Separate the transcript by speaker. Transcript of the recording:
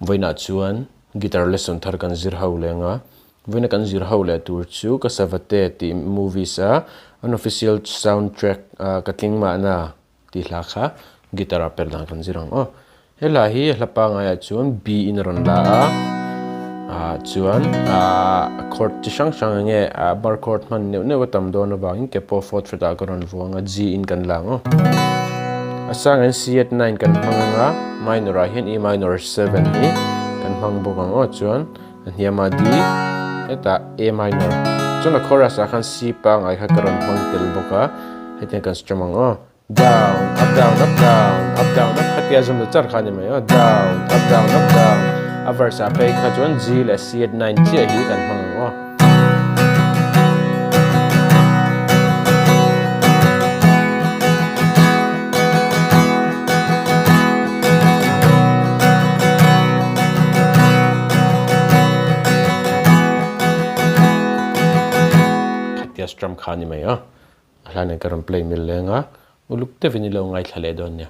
Speaker 1: Vawiinah chuan guitar lesson thar kan zir ho leng a, vawiina kan zir ho leh tur chu ka savate tih movies a unofficial soundtrack a ka tling mahna tih hla kha guitar ah per dan kan zir ang aw. He hla hi a hla pangaiah chuan B in a rawn la a, ah chuan ah chord chi hrang hrang enge ah bar chord hman neuh neuh a tam dawn avangin ke pawh fourth fret ah ka rawn vuang a G in kan la ang aw. A sangin C at nine kan hmang ang a, minor ah hian E minor seven hi kan hmang bawk ang aw chuan a hniamah D hetah A minor chuan a chorus ah khan C pangai kha ka rawn hmang tel bawk a hetiang kan strum ang aw. Down, up down up down, up down up khatia zum ta char kha a ni mai aw. Down, up down up down a verse ah phei kha chuan G leh C at nine chiah hi kan hmang ang aw. Khatia strum kha a ni mai aw. A hla nen ka rawn play mil leng a, uluk deuhin i lo ngaithla leh dawn nia.